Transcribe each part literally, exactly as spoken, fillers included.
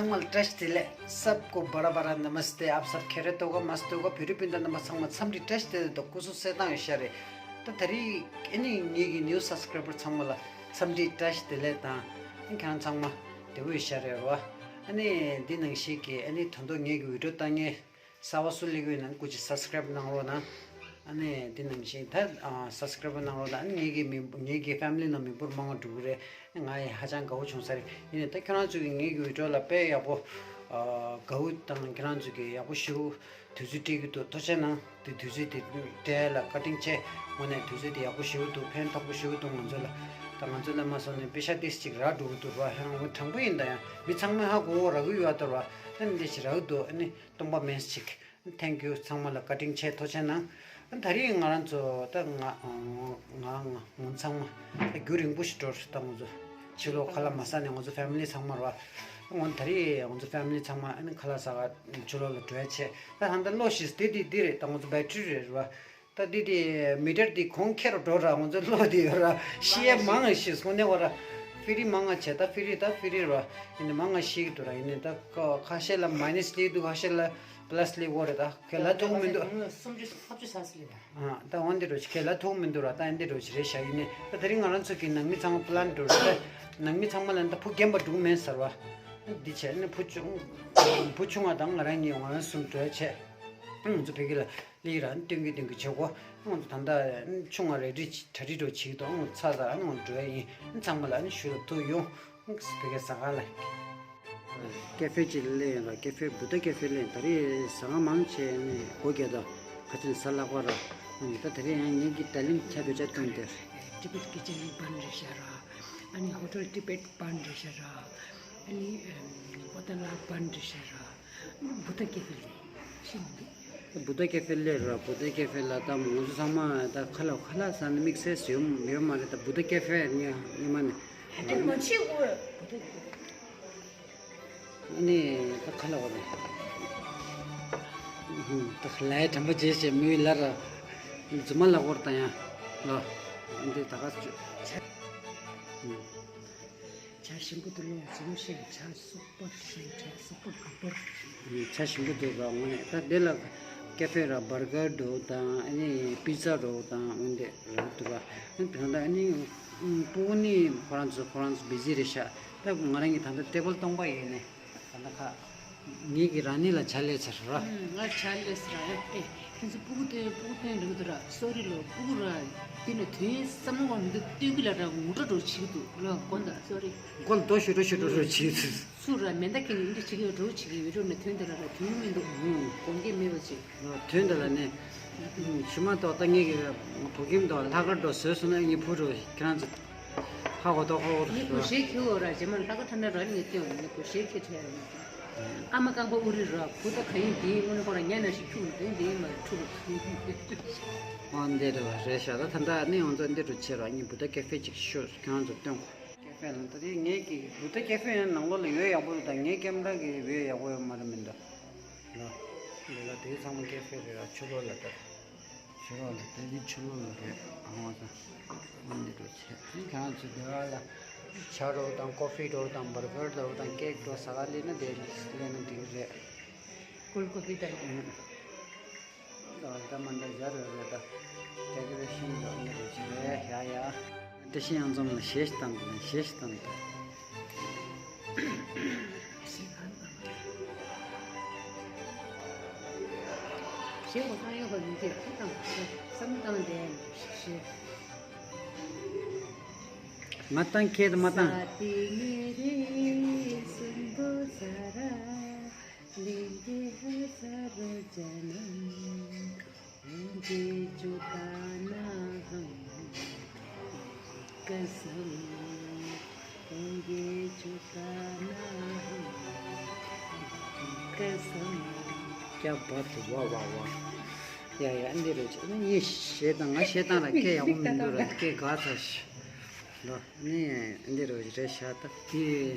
ཚང་མ་ལ་བཀྲ་ཤིས་བདེ་ལེགས། सबको बड़ा बड़ा नमस्ते। आप सब खैरियत होगा, मस्त होगा। ཕྱི་རྒྱལ་སྤུན་ཟླ་རྣམ་པ་ཚང་མ་འཚམས་འདྲི་བཀྲ་ཤིས་བདེ་ལེགས་དང་སྐུ་གཟུགས་གསལ་ཐང་ཡོད་ཤག་རེད། ད་ད་རེས་ཨ་ནི་ངེད་ཀྱི་new subscriber ཚང་མ་ལ་འཚམས་འདྲི་བཀྲ་ཤིས་བདེ་ལེགས་དང་། ཨ་ནི་ཁྱེད་རང་ཚང་མ་བདེ་པོ་ཡོད་ཤག་རེད་བ། ཨ་ནི་འདི་ནང་བཞིན་གྱི་ཨ་ནི་ད་དུང་ངེད་ཀྱི་video ལྟ་མཁན་གསར་པ་སུ་སླེབས་ཡོད་ན་སྐུ་མཁྱེན་subscribe གནང་རོགས་གནང་། ཨ་ནི་འདི་ནང་བཞིན་ད་ཨ་subscribe གནང་རོགས་གནང་། ཨ་ནི་ངེད་ཀྱི་མི་ངེད་ཀྱི་family ནང་མི་འབོར་མང་བ་འགྲོ་གི་རེད། ང་ཡི་ཧ་ཅང་དགའ་བོ་བྱུང་ས་རེད། ཡིན་ནའི་ད་ཁྱོད་རང་ཚོ་གིས་ངེད་ཀྱི་video ལ་དཔེ་ཡག་པོ་ཨ་དགའ་བོ་དང་ཁྱོད་རང་ཚོ་གིས་ཡག་པོ་ཞེ་པོ་དུས་ཚོད་སྤྲད་ཀྱི་འདུག་ཐུགས་རྗེ་གནང་། དེ་དུས་ཚོད་དེ་སྤྲད་ལ་བཀའ་དྲིན་ཆེ། དངོས་གནས་དུས་ཚོད་དེ་ཡག་པོ་ཞེ་པོ་འདུག་ཕན་ཐོགས་པོ་ཞེ་པོ་འདུག་ང་ཚོ་ལ། ད་ང་ཚོ་ལ་མ་སོང་ནས་པེ་ཤ་ཏིས་ཅིག་རག་འགྲོ་གི་འདུག་ར། ཧང་འོ་དྲང་པོ་ཡིན། ད་ཡང་མི་ཚང་མས་ཧ་གོ་རག་གི་ཡོད་ད་ར། ཨ་ནི་འདི་ཞིག་རག་གི་འདུག་ཨ་ནི་སྟོང་པ་མེད་ཅིག Thank you། ཚང་མ་ལ་བཀའ་དྲིན་ཆེ། ཐུགས་རྗེ་གནང་། ད་རེས་ང་རང་ཚོ་ད་ང་ང་ང་ངོ་ཚང་མ་ད་རྒྱུན་རིང་པོ་ཞིག་འགྲོ་རེད། ད་ང་ཚོ་ཕྱི་ལོགས་ཁ་ལག་མ་ཟ་ནས་ང་ཚོ་family ཚང་མ་ར། ང་ད་རེས་ང་ཚོ་family ཚང་མ་ཨ་ནི་ཁ་ལག་ཟ་ག་ཕྱི་ལོགས་ལ་འགྲོ་ཡ་བྱས། ད་ད་ལྟ་གློག་ཞིག་དེ་དེ་དེ་རེད། ད་ང་ཚོ་battery རེད་ར། ད་འདི་དེ་མི་ཊར་འདི་གོང་ཁེ་རུ་འགྲོ་ར། ང་ཚོ་གློག་འདི་ཡོད་ར། ཤི་ཡ་མང་ང་ཤི་སོང་ནས་བ་ར། ཕི་རི་མང་ང་བྱས། ད་ཕི་རི་ད་ཕི་རི་ར། ཡིན་ནི་མང་ང་ཤི་གི་འདུག་ར། ཡིན་ནི་ད་ཁ་ཁ་ཤས་ལ་minus སླེབས་འདུག་ཁ་ཤས་ལ་plus སླེབས་འོ་རེད། ད་ཁེ་ལ་ཐུག་མི་འདུག་སུམ་ཅུ་ལྔ་བཅུ་ས་སི་ལེ་ལ། ཨ་ད་འོ་འདི་རོ་ཆི་ཁེ་ལ་ཐུག་མི་འདུག་ར། ད་འདི་རོ་ཆི་རེད་ཤག་ཡིན་ནི་ད་དེ་རིང་ང་རང་ཚོ་གི་ནང་མི་ཚང་མ་པི་ལན་འགྲོ་ར། ད་ནང་མི་ཚང་མ་ལ་ད་ཕུ་རྒན་པ་འགྲོ་མེད་ཟེར་བ། འདི་བྱས་ནི་ཕུ་ཆུང་ཕུ་ཆུང་བ་དང་ང་རང་གཉིས་ང་རང་གསུམ་འགྲོ་བྱས། ང་ཚོ་ཕ་གི་ལ་ལི་ར་སྟོན་གི་སྟོན་གི་བྱེད་གོ། ང་ཚོ་ད་ལྟ་ཆུང་བ་རེ་ཌི་གྲ་སྒྲིག་འགྲོ་བྱེད་ཀྱི་འདུག་ང་ཚོ་ཚ་ཚ་ང་ཚོ་འགྲོ་ཡ་ཡིན། ཚང་མ་ལ་ནི་ཞུ་ལ་ཐུག་ཡོང་། ང་ཚོ་ཕ་གི་ཟ་ག་ལ། ཀེ་ཧྥེ་ཅིག་སླེབས་ཡོང་ལ། ཀེ་ཧྥེ་བུ་ཏ་ཀེ་ཧྥེ་སླེབས། ད་རེས་ཟ་ཁང་མང་ཆེ་ནི་སྒོ་རྒྱག་དོ། ཁ་ཆེ་ཟ་ལག་པ་ར། ད་ད་རེས་ཡང་ངེད་ཀྱི་ད་ལིམ་ཆ་བེ་ཆ་སྟོན་དེ། Tibet kitchen བན་རེད་ཤག་ར། ཨ་ནི་ཧོ་ཊེལ་ཊི་བེཊ་བན་རེད་ཤག་ར། ཨ་ནི་ཨམ་ཧོ་ཊེལ་ལ་བན་རེད་ཤག་ར། བུ་ཏ་ཀེ་ཧྥེ་ལས་ཤི་མི་འདུག་བུ་ཏ་ཀེ་ཧྥེ་སླེབས་ར། བུ་ཏ་ཀེ་ཧྥེ་ལ་ད་ང་ཚོ་ཚང་མ་ད་ཁ་ལག་ཁ་ལག་ཟ་ནི་དམིགས་བསལ་ཡོད་ཡོད་མ་རེད། ད་བུ་ཏ་ཀེ་ཧྥེ་ཉི་ཉི་མ་ནས། ཨ་ནི་ད་ཁ་ལག་བ་རེད། ད་ལའི་དྲན་པ་བརྗེད་བྱས་མོའི་ལ་ར། རྫུན་མ་ལ་བོར་ད་ཡང་ལོ། འདི་ད་ག་ཚོད། ཇ་ཞིམ་པོ་འདུག་ལོ། རྫུན་མ་བཤད། ཇ་སུ་པར་ཞིམ། ཇ་སུ་པར་ག་པར། ཇ་ཞིམ་པོ་འདུག་ར། ངོ་ནས་ད་འདི་ལ་ཀེ་ཧྥེ་ར་བར་གར་འགྲོ་དང་ཨ་ནི་པི་ཛ་འགྲོ་དང་འོན་ཏེ་ར་འདུག་ར། ཨ་ནི་ད་ལྟ་ཨ་ནི་སྤུ་གུ་ནི་ཁོ་རང་ཚོ་ཁོ་རང་ཚོ་བི་ཟི་རེད་ཤག་ད་ང་རང་གི་ད་ལྟ་ཊེ་བལ་སྟོང་པ་ཡིན་ནས་ད་ལྟ་ཁ། ངེད་ཀྱི་རང་ཉིད་ལ་ཇ་སླེབས་ཚར་ར། ང་ཇ་སླེབས་ཚར་ར། ཨེ། ཁྱེད་ཚོ་སྤུ་གུ་སྟོན། སྤུ་གུ་སྟོན་རེད་འདུག་ར། སོ་རི་ལོ། སྤུ་གུ་ར་དེ་ནས་དོན་བསམ་བློ་གང་མི་འདུག་སྟོན་གི་ལ་ར་ངུ་འགྲོ་འགྲོ་བྱེད་ཀྱི་འདུག་ལོ། དགོངས་དག་སོ་རི། མགོ་ལ་རྡོ་གཞུ་འགྲོ་གཞུ་འགྲོ་འགྲོ་བྱེད་ཀྱི་འདུག་ཚུར་ར་མེ་མདའ་ཁྱེར་ནས་འདི་འདྲ་བྱེད་ཀྱི་ཡོད་འགྲོ་བྱེད་ཀྱི་ཡོད་འགྲོ་ནས་དོན་དེ་ལ་ར་དོན་མི་འདུག་དགོངས་འགལ་མེད་པ་བྱེད། དོན་དེ་ལ་ནས་ཞུ་མ་གཏོགས་ད་ངེད་ཀྱི་བོད་ཁྱིམ་དུ་ལྷག་དཀར་འགྲོ་བཟོས་སོང་ན་ངེད་བུ་རུ་ཁྱེད་རང་ཚོ་ཧ་གོ་ཏོ་ཧོ་ཧོ་ངས་སྒོར་གཞས་ཁྱེར་འོ་ར། རྗེས་མ་ལྷག་དཀར་ཐ་ན་ར་ནས་སྟོན། ངས་སྒོར་གཞས་ཁྱེར་ཁྲལ་ཡོད། ཨ་མ་རྐང་པ་ཨུ་རི་ར། བུ་ད་ག་ཡིན་དེ་ཡིན། དངོས་གནས་ཁོ་རང་ཉལ་ན་ཞིག་འཁྱུག་ནས་དེ་འདི་ཡིན་མ་འཁྲུག་ཨ་འདི་རེད་བ། རེད་ཤག་ད་ད་ལྟ་ནི་ང་ཚོ་འདི་རུ་ཆེ་ར། ངས་བུ་ད་ཀེ་ཧྥེ་ཅིག་ཤོད། ཁྱེད་རང་ཚོ་སྟོན་གོ། ཀེ་ཧྥེ་ལ་ད་དེ་ངས་ཀྱི་བུ་ད་ཀེ་ཧྥེ་ཡང་ནང་ལོགས་ལ་ཡོད་ཡག་པོ་རེད། ད་ངའི་ཀེམ་ར་གི་ཡོད་ཡག་པོ་ཡོད་མ་རེད་མི་འདུག་ལ། འདི་ལ་དེ་ཚང་མ་ཀེ་ཧྥེ་རེད་ར། ཕྱི་ལོགས་ལ་ད། ཕྱི་ལོགས་ལ་ད་འདི་ཕྱི་ལོགས་ལ་རེད། ཨ་ང་ཚོ་འདི་འགྲོ་བྱས། ཁྱེད་རང་ཚོ་སྡེ་བ་ལ་ཇ་འགྲོ་དང་ཀོ་ཧྥི་འགྲོ་དང་བར་གར་འགྲོ་དང་ཀེག་འགྲོ་ཟ་ག་སླེབས་ན་དེ་སླེབས་ན་འགྲིག་རེད། ཀོལ་ཀོ་ཧྥི་དང་། ད་ད་མ་འདྲ་ཇ་རེད་རེད། ད་ཌེ་ཀོ་རེ་ཤན་འགྲོ་འདི་རེད་བྱས། ཡ་ཡ། བཀྲ་ཤིས་གཡང་འཛོམས་ལ་གཞས་ཤིག་བཏང་དང་། གཞས་ཤིག་བཏང་དང་། ཞེས་པ་གང་ཡོད་པ་མི་འདུག་ཁོ་དང་ཁོ་བསམ་བཏང་བསྡད་ཞེས། ང་བཏང་ཁྱེད་མ་བཏང་། ཀྱ་བ་ཐུ་བ་བ་བ། ཡ་ཡ། འདི་རེད་ཅེ། ངས་གཞས་བཏང་། ང་གཞས་བཏང་ར་སྐད་ཡག་པོ་མི་འདུག་ར། སྐད་འགག་ཚར་ཤག་ལོ། ནི་འདི་རུ་རེད་ཤག་ད་དེ་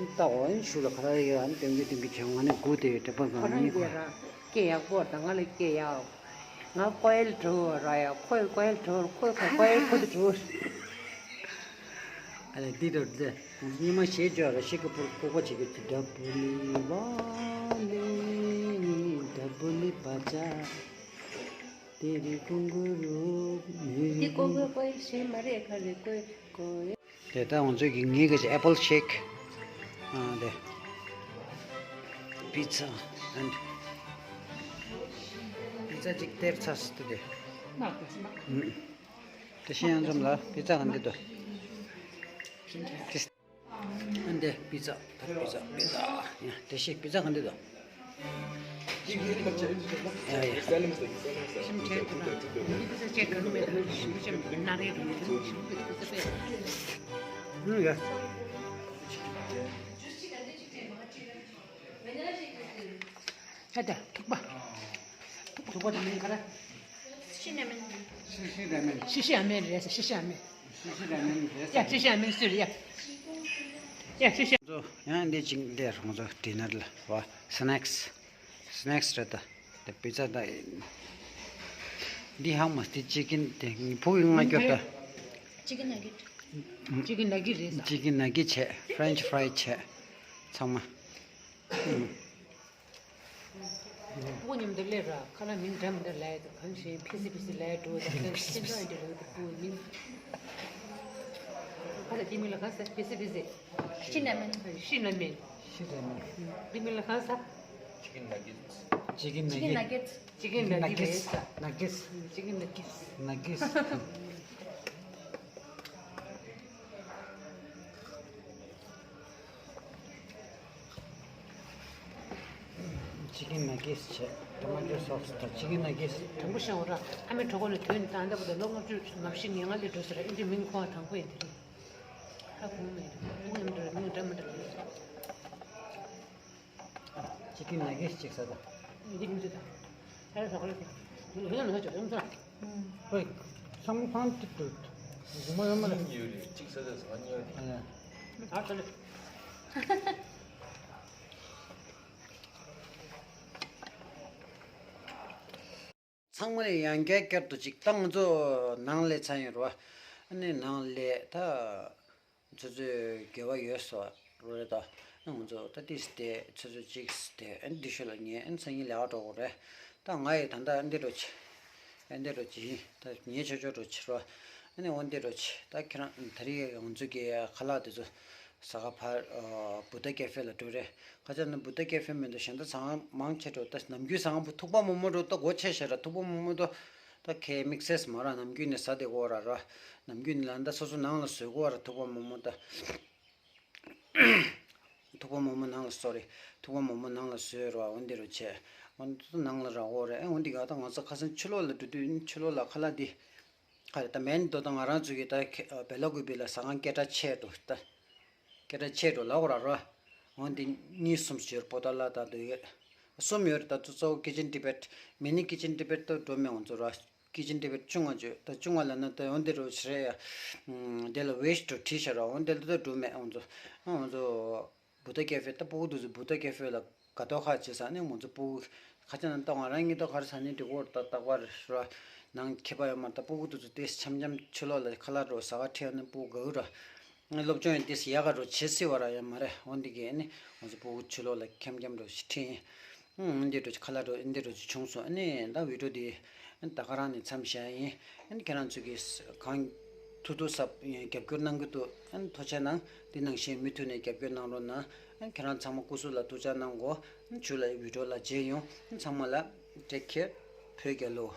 ལྟ་འོ་ནི་ཤུ་ལ་ཁ་ལ་ཡོད། ཨ་ནི་ཏིང་གི་ཏིང་གི་བྱུང་། ཨ་ནི་སྒུག་དེ་ཡོད། དྲེག་པ་གང་ཁོ་རང་གཉིས་གིས་ཁོ་ར་སྐད་ཡག་པོ་དང་། ང་ལ་སྐད་ཡག་ང་ཀོ་ཡལ་བྲོ་བ་ར་ཡ། ཁོས་ཀོ་ཡལ་བྲོ་བ། ཁོས་ཁོ་ཀོ་ཡལ་ཁོ་དེ་བྲོ་བ། ཨ་ལས་འདི་ལྟར་མཛད། ཉི་མ་ཞེས་བརྗོད་ར་ཤི་ཀ་པུར་ལྐོག་པ་བྱེད་ཀྱི་ཚུལ། ཌ་བུ་ལི་ཝ་ལི་ཌ་བུ་ལི་བ་ཅ་ཏི་རི་ཀུང་གུ་རུ་མི་རི། འདི་ཀོ་ཀོ་ཀོ་ཤེས་མ་རེད་ཁ་རེད་ཀོ་ཀོ། དེ་ལྟར་ང་ཚོས་ཀྱི་ངེད་ཀྱི་ཨེ་པལ་ཤེག་ཨ་དེ་པི་ཙ་ཨན་པི་ཙ་ཅིག་སྟེར་ཚར་སོང་དེ། དེ་བཞིན་ཡང་འཛོམས་ལ་པི་ཙ་ག་འདི་འདུག་ཨ་འདི་པི་ཙ། ད་པི་ཙ་པི་ཙ་ཡ་དེ་བཞིན་པི་ཙ་ག་འདི་འདུག་ཡ་ཡ། ཨུ་ཡ། ཧ་ད་ཐུག་པ། ཐུག་པ་དེ་མིང་ག་རེ། ཤི་ཤི་ར་མེན། ཤི་ཤི་ར་མེན། ཤི་ཤི་ཨ་མེན་རེད་ཟེར། ཤི་ཤི་ཨ་མེན། ཤི་ཤི་ར་མེན་རེད་ཟེར། ཡ་ཤི་ཤི་ཨ་མེན་སུ་རེད་ཡ། ཡ་ཤི་ཤི། ང་ཚོ་ཡང་འདི་ཅིག་ལས་རང་ཚོ་ཌི་ནར་ལ་བ་སི་ནེག་སི། སི་ནེག་སི་རེད་ད། དེ་པི་ཙ་ད། འདི་ཧ་མ་སི་ཅི་ཀིན་དེ་ཕུ་གི་ང་སྐྱོབ་ད། ཅི་ཀིན་ནག་གི། ཅི་ཀིན་ནག་གི་རེད་ཟེར། ཅི་ཀིན་ནག་གི་བྱས། ཕ་རེན་ཆི་ཕ་རའི་བྱས། ཚང་མ། སྤུ་གུ་མཉམ་དུ་སླེབས་ར་ཁ་ལག་མིང་འདྲ་མི་འདྲ་ལབ་ཡ་དང་གང་ཞིག་ཕི་སི་ཕི་སི་ལབ་ཡ་འགྲོ་དང་གང་ཞིག་སེམས་ཙང་ཡ་འདྲ་ལབ་དང་སྤུ་གུ་མིང་། ཁ་ལག་དེ་མིང་ལ་གང་ཟེར། ཕི་སི་ཕི་སི། ཤི་ན་མེན། ཤི་ན་མེན། ཤི་ན་མེན། དེ་མིང་ལ་གང་ཟེར། ཅི་ཀིན་ནག་གི། ཅི་ཀིན་ནག་གི་རེད་ཟེར། ནག་གི། ཅི་ཀིན་ནག་གི། ནག་གི། ཅི་ཀིན་ནག་གི་བྱས། ཊོ་མ་ཊོ་སོ་སི་དང་ཅི་ཀིན་ནག་གི། དང་པོ་ཤང་བ་ར་ཨ་མའི་གྲོད་ཁོག་ནས་ཐོན་ནས་ད་ལྟ་བར་དུ་ལོ་ལྔ་བཅུ་ང་བཞི་ང་ལྔ་སླེབས་འགྲོ་ཟེར་ར། ཨིན་ཇི་མིང་ཁོ་བ་དང་པོ་ཡིན་དེ་རེད། ཧ་གོ་མེད། ཨ་མ་འདྲ་མིང་འདྲ་མི་འདྲ་ལ་ཡོད། ཅི་ཀིན་ནག་གི་ཅིག་ཟ་ད། འདི་མི་འདུག་ད། ཨ་རེ་ཟ་གོ་རེ་ཟ། ལྷོད་ལྷོད་ཅོག་ཡོང་ཚ། ཧོꯏ། ཚང་མ་ཕང་ཏི་ཏུ། གཞུང་མ་ཡོང་མ་རེད། ཡོད་རེད། གཅིག་ཟ་ད་ཟ་ཉེ་རེད། ཨ་ལ། ཨ་ཚ་ལེ། ཚང་མ་ལ་ཡང་བསྐྱར་བསྐྱར་དུ་ཅིག་ད་ང་ཚོ་ནང་ལས་ཚར་ཡོད་རེད་བ། ཨ་ནི་ནང་ལས་ད་ཚོད་ཚོད་དགེ་བ་ཡོད་ས་རེད་ད། ཨ་ང་ཚོ་ད་ཏིས་དེ་ཚོད་ཚོད་ཅིག་དེ་ཨ་འདི་ཤོད་ལ་ཉེ་ཨ་སང་ཉིན་ལས་ཀ་འགྲོ་དགོས་རེད། ད་ང་ཡི་ད་ལྟ་ཨ་འདི་འགྲོ་ཆེ། ཨ་འདི་འགྲོ་ཆེ་ཡིན་ད་ཉེ་ཆོ་ཆོ་འགྲོ་ཆེ་རེད་བ། ཨ་ནི་འོ་འདི་འགྲོ་ཆེ་ད་ཁྱེད་རང་ད་རེས་ང་ཚོ་གི་ཁ་ལག་དེ་ཚོ་ཟ་ག་ཕར་བུ་ད་ཀེ་ཧྥེ་ལ་འགྲོ་རེད། ཁ་ཆ་ནི་བུ་ད་ཀེ་ཧྥེ་མི་འདུག་གཞན་དག་ཟ་ཁང་མང་ཆེ་འགྲོ་ད་ནམ་རྒྱུན་ཟ་ཁང་བུ་ཐུག་པ་མོག་མོག་འགྲོ་ད་སྒོ་ཕྱེ་ཤེས་ར་ཐུག་པ་མོག་མོག་འགྲོ། ད་ཁའི་དམིགས་བསལ་མ་ར་ནམ་རྒྱུན་ནས་ཟ་བསྡད་དགོས་ར་ར། ནམ་རྒྱུན་ནས་ལ་ད་སོ་སོ་ནང་ལ་བཟོས་དགོས་ར་ཐུག་པ་མོག་མོག་ད། ཐུག་པ་མོག་མོག་ནང་ལ་སོ་རེ། ཐུག་པ་མོག་མོག་ནང་ལ་བཟོས་ར་འོན་ཏེ་རུ་བྱས། འོན་ཏེ་ནང་ལ་ར་འོ་རེ་ཨེ་འོན་ཏེ་ག་ད་ང་ཚོ་ཁ་སང་ཕྱི་ལོགས་ལ་འགྲོ་དུས་ཕྱི་ལོགས་ལ་ཁ་ལག་འདི། ཁ་རེ་ད་མེན་དོ་ད་ང་རང་ཚོ་གི་ད་བེ་ལ་ཀུ་པི་ལ་ཟ་ཁང་སྐད་གྲགས་ཆེ་འགྲོ་ད། སྐད་གྲགས་ཆེ་འགྲོ་ལ་འོ་ར་ར། འོན་ཏེ་གཉིས་གསུམ་ཟེར་པོ་ཏ་ལ་ད་འདུག་ཡོད། གསུམ་ཡོད་རེད་ད་ཚོ་གཙོ་བོ་ཀི་ཅན་ཏི་བེད། མི་ནི་ཀི་ཅན་ཏི་བེད་ད་འགྲོ་མེད་འོང་ཚོ་ར། ཀི་ཅན་ཏི་བེད་ཆུང་བ་བརྗོད་ད་ཆུང་བ་ལ་ན་ད་འོན་ཏེ་རུ་ཞེ་རེ་ཡ། དེ་ལ་ཝེ་སི་ཊི་རུ་བྲིས་ཤག་ར་འོན་ཏེ་ལ་ད་འགྲོ་མེད་འོང་ཚོ། འོང་ཚོ། བུ་ད་ཀེ་ཧྥེ་ད་སྤུ་གུ་དུ་ཚོ་བུ་ད་ཀེ་ཧྥེ་ལ་དགའ་ཏོག་ཁ་བྱེད་ས་ནི་ང་ཚོ་སྤུ་གུ་ཁ་ཆ་ན་ད་ང་རང་ཉིད་ད་ག་རེ་ཟ་ནི་འགྲིག་གོ་ད་རྟག་པར་ར་ནང་ཁྱེད་པ་ཡོད་མ་ད་སྤུ་གུ་དུ་ཚོ་ཏེ་འཆམ་འཆམ་ཕྱི་ལོགས་ལ་ཁ་ལག་རོ་ཟ་ག་ཁྲིད་ནི་སྤུ་གུ་ག་གུ་ར། སློབ་སྦྱོང་ཡང་ཏིས་ཡག་ག་རུ་བྱེད་སྲིད་པ་ར་ཡང་མ་རེད། འོན་ཏེ་གི་ནི་ང་ཚོ་སྤུ་གུ་ཕྱི་ལོགས་ལ་འཁྱམ་འཁྱམ་རུ་ཞིག་ཁྲིད་ཡིན། འདི་རུ་ཁ་ལག་རུ་འདི་རུ་བྱུང་སོང་། ཨ་ནི་ད་བི་ཌིའོ་འདི་ད་ག་རང་ནས་མཚམས་བཞག་ཡིན། ཨ་ནི་ཁྱེད་རང་ཚོ་གིས་གང་ཐུབ་ཐུབ་ས་རྒྱབ་སྐྱོར་གནང་གི་འདུག་ཨ་ནི་ཐུགས་རྗེ་གནང་། འདི་ནང་བཞིན་མུ་མཐུད་ནས་རྒྱབ་སྐྱོར་གནང་རོགས་གནང་། ཨ་ནི་ཁྱེད་རང་ཚང་མ་སྐུ་གཟུགས་ལ་ཐུགས་ཅག་གནང་གོ་ཨ་ནི་ཇུ་ལའི་བི་ཌིའོ་ལ་མཇལ་ཡོང་། ཨ་ནི་ཚང་མ་ལ་ཊེག་ཁེར། བོད་རྒྱལ་ལོ།